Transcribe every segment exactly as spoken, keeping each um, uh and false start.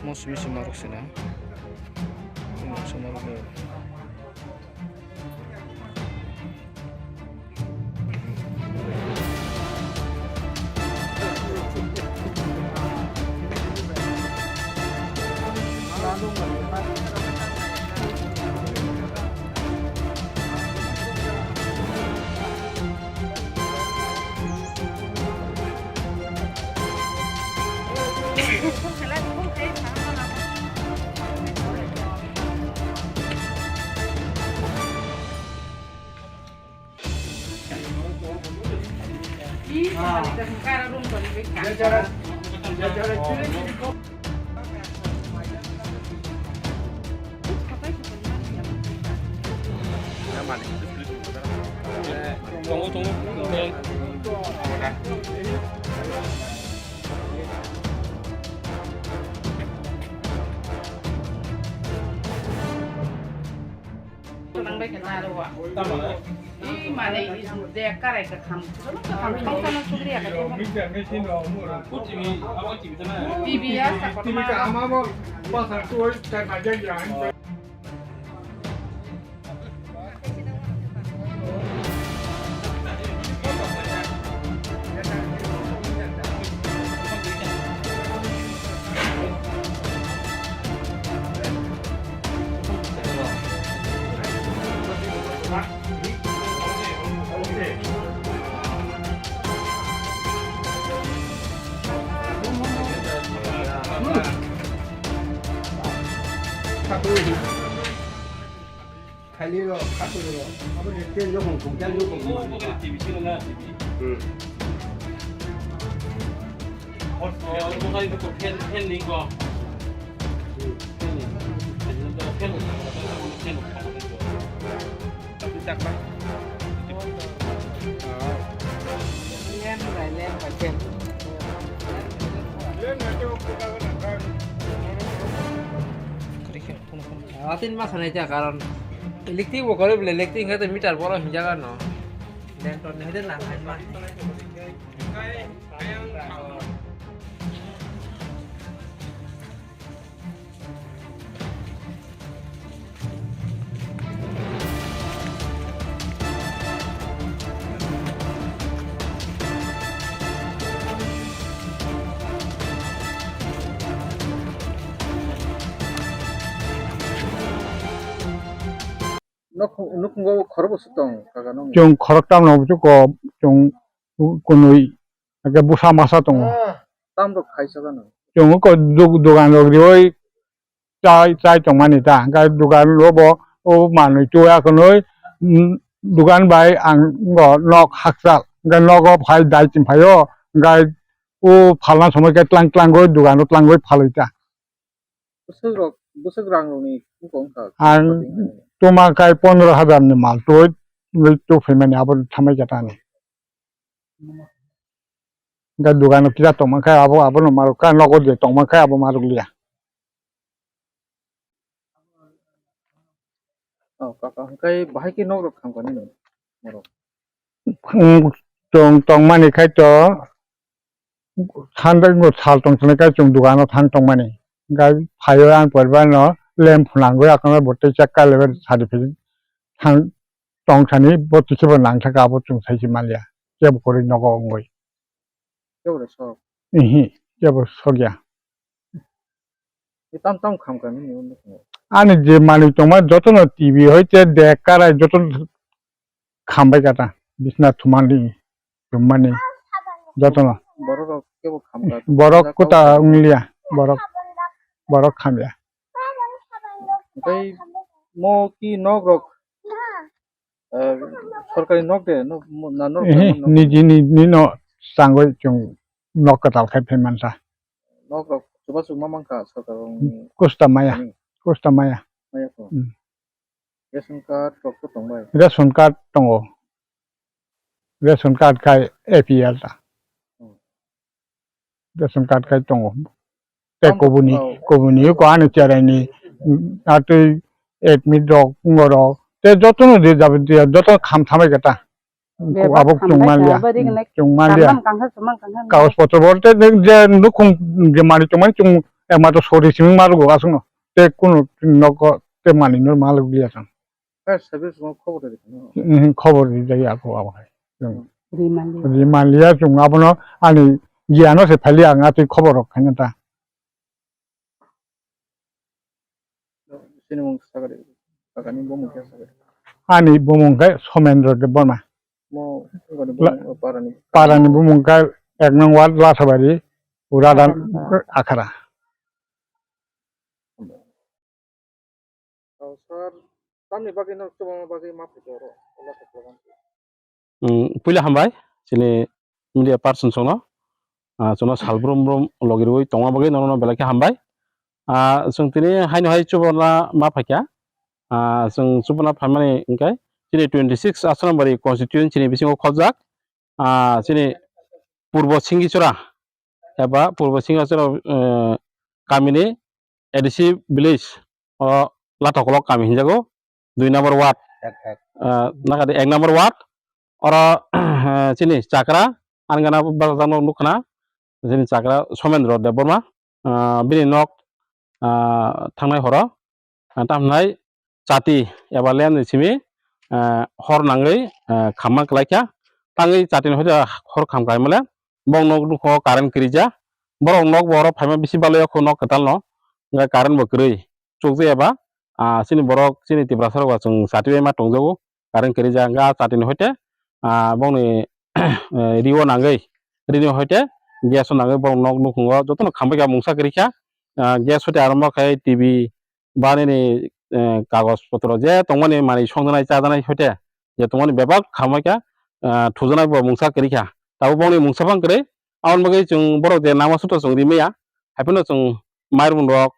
Mosmi se norok se na. Mosmi norok se. Tongo, tongo. Nang bai khe naro wa. Tamala. I mane i de karai ka kham. Kham kham kham sugri ya ka de. T V ya sa ko ma. Khairok, khairok. Abo ni tel yokong, kung tel yokong. Hmm. Atin ma sanai ta karon electric bo kore bole electric hingke meter boro hinjaga no. Lenton ni hede nang hai ma. Nok, nukhungo khorokbo sutong kaka no. Chwng khoroktam no buchuk ko chwng kunui ake busa masa tongo. Ah, tam rok khaisa gano. Chwng ko dug-, dugan rok rioi chai, chai tongmani ta. Hingke dugan robo o manui chuya khwnwi, mm, dugan bai ang go nok hakchal. Hingke nogo phai dai chim phaio. Hingke o phalna somoi khe tlang tlangwi dugano tlangwi phalwi ta. Bwswk rok, bwswk rang rokni buko wngkha? Ang tuma khai pondro hajar ni mal twi, twi twi phaimani abo thamai khe tani. Hingke dugano kisa tongma khe abo, abono marok kha, nogo je tongma khe abo marok liya. Oh, kaka, hingke bahai khe nok rok thang kani no, norok? Chwng tongmani khai to, thangjak bo sal tong thangkhe chwng dugano thang tongmani. Hingke phaio ang poribano lem phunangwi akhorno bo tei chakka leber sadi phai thang tong thani bo twikhebo nangthaka abo chwng sai se manliya. Kebo kwrwi nogo wngwi. Kebo sok? Ihi, kebo sokya. Tam tam kham kha nini o nukhungo? Ani je manwi tongma jotono T V hoite dek karai jotono khambai kata bisna thumani chummani jotono. Borok rok kebo kham kha? Borok kuta wngya, borok, borok khamya. Tei mo ki nok rok, eh, sorkari nok de, no, mo-, na nok de, ehe, mo nok niji, niji no sangwi chwng nok kwtal khai phai mansa. Nok rok chubachu ma mankha sorkar rokni. Kusta maya. Ani. Posta maya. Maya ko. Hmm. Ration card rok to tong bai? Ration card tongo. Ration card khai A P L ta. Hmm. Ration card khai tongo. Tei Tamo, kubuni, oh. Kubuni ko ani cherai ni, mm, atwi admit rok, ngo rok. Tei joto no di jabi di, joto kham thamai kata. Bebak abok khambai chwng manliya. Kha, bari gwnai. Chwng manliya. Kamlam kangkha, sumang kangkha. Kagoj potro bo tei je nukhung je mari chwng mani chwng, eh, ma to sori simi marugo aswkno. Tei kunu nogo tei mani no malugliya chwng. Fire service no khobor rikha no? Mhm, khobor rijak ya ko abo hai. Chwng Rimani. Rimaliya chwng abono ani giyano se phaliya ang atwi khobor rok khaina ta. Sini mung sakari, sakani bumung khe sakari. Ani bumung khe Somendro Debbarma. Mo, ngoni La-, bumung, parani. Parani bumung khe ek nong ward Lasabari, Uradan Akhara. Akhara. Oh, sir, tamni bagwi no chubama bagwi ma phaikhe oro, ola khe program. Mm, puila hambai, chini media person songno. Ah, chwngno sal brum brum logirwi tongma bagwi nono belai khe hambai. Ah, chwng tini haino hai chubana ma phaikha. Ah, chwng chubana phaimani hwnkhe chini twenty six Asrambari constituency ni bisingo khojak. Ah, chini Purbo Singichura eba Purbo Singichura, eh, kamini A D C village o Lathokolok kami hinjago, dui number ward. Ek, ek. Ah, nakadi ek number ward. Oro, chini chakra, ani gana bwsajak no nukha na, chini chakra Somendro Debbarma, ah, bini nok, ah, thangnai horo, ah, tamhinai chati eba len ni simi, ah, hor nangwi, ah, khamma kwlaikha, tangwi chati ni hoide hor kham kaimale, bong nok nukho current kwrwija, borok nok bo oro phaima bisi balai o kho nok kwtal no, hwnkhe current bo kwrwi. Chukjaya ba, ah, chini borok, chini Tiprasa rok ba chwng chati bai ma tongjago, current kwrwi ja wngkha chati ni hoite, ah, bongni, eh, rio nangwi, rini hoite gas o nangwi borok nok nukhungo jotono khambai kha mungsa kwrwi kha, ah, gas hoite aro ma khai T V ba nini, eh, kagoj potro je tongmani manwi songjaknai chajaknai hoite je tongmani bebak khambai kha, ah, thujaknai bo mungsa kwrwi kha. Tabuk bongni mungsa phang kwrwi, aboni bagwi chwng borok je nama sutro chwng rimaya, haiphano chwng mairum rok,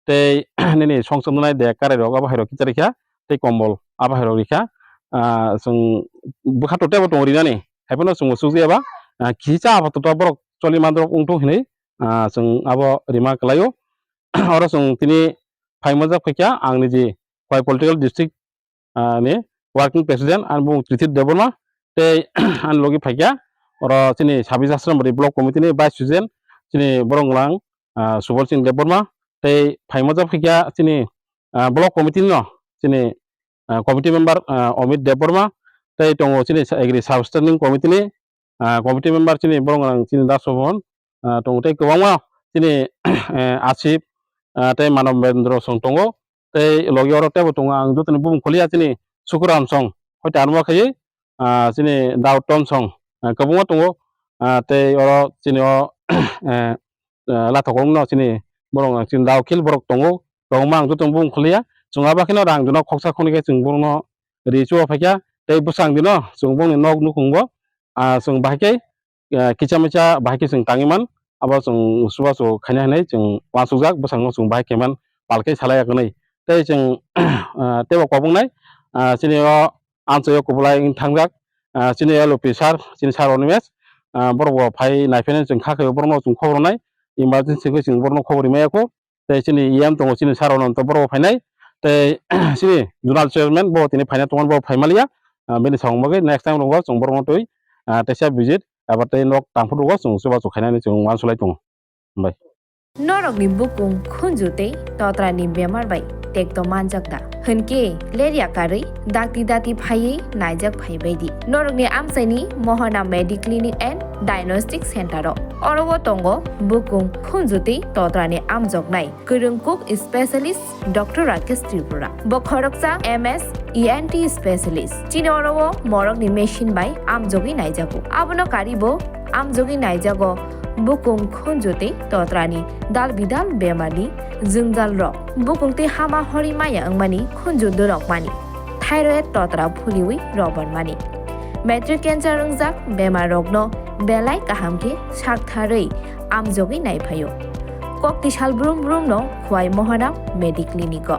tei nini songchomnai de karai rok abo hai rok kicha rikha, tei kombol abo hai rok rikha. Ah, chwng bwkha to tebo tongo rinani, hai phano chwngbo chukjaya ba, ah, kisa apato borok choli mandrok wngthok hinwi, ah, chwng abo rima kwlaio. Oro chwng tini phaima jak phaikha ang niji Khowai political district ah, ni working president, ani bumung Trithip Debbarma, tei ani logi phaikha oro chini Sabis Asrambari block committee ni vice president, chini borok wnglang, ah, Subal Singh Debbarma, tei phaima jak phaikha chini, ah, block committee no chini, ah, committee member, ah, Amit Debbarma, tei tongo chini sa-, agri sub standing committee ni, ah, committee member chini borok wnglang chini Das Bhaban, ah, tongo tei kwbangma chini, eh, Asif, ah, tei Manob Bendra song tongo. Tei logi oro tebo tongo ang jotoni bumung kholiya chini Sukuram song. Hoite anuma khaiwi, ah, chini Daud Tom song, ah, kwbangma tongo. Ah, tei oro chini o, eh, eh, Lathokolok no chini borok chini Daud Khil borok tongo. Kwbangma ang jotoni bumung kholiya. Chwng abo kheno rang dino khoksa khoni khe chwng borokno ri chuwa phaikha. Tei bwsang dino chwng bongni nok nukhungo. Ah, chwng bahai khe, ah, kisa misa bahai khe chwng tangwi man, abo chwng chubachu khaina hinwi chwng uansukjak, bwskango chwng bahai khe man pal khe salai ya hwnwi. Tei chwng, ah, teibo kobongnai, ah, chini o amchoi o kubulai wng thangjak, ah, chini L O P sir, chini sir Onimesh, ah, borok bo phai nai phainani chwng kha khe borokno chwng khobor rwnai, emergency khe chwng borokno khobor rimaya kho. Tei chini E M tongo, chini sir Ananto borok bo phainai. Tei chini zonal chairman bo tini phaina tongo, bo phai maliya. Ah, bini samung bagwi next time rogo chwng borokno twi, ah, teisa visit eba tei nok tangphuru rogo chwng chubachu khainani chwng uansuk lai tongo. Hambai. Norokni bukung khunju tei totrani bemar bai tekto manjak da? Hwnkhe lerya karwi dakti dati phaiwi naijak phaibai di norokni amchaini Mohana Mediclinic and Diagnostic Center o. Oro o tongo bukung khunju tei totrani amjoknai kwrwng kuk specialist Doctor Rakesh Tripura. Bo khoroksa M S E N T specialist. Chini oro o morokni machine bai amjogwi naijago. Abono karibo amjogwi naijago bukung khunju tei totrani dal bidal bemarni jwngjal rok. Bukung tei hama hori maya wngmani khunju dorok mani. Thyroid totra phuliwi robar mani. Matric cancer wngjak bemar rokno belai kaham khe saktharwi amjogwi naiphaio. Kokti sal brum brum no Khowai Mohana Mediclinic o.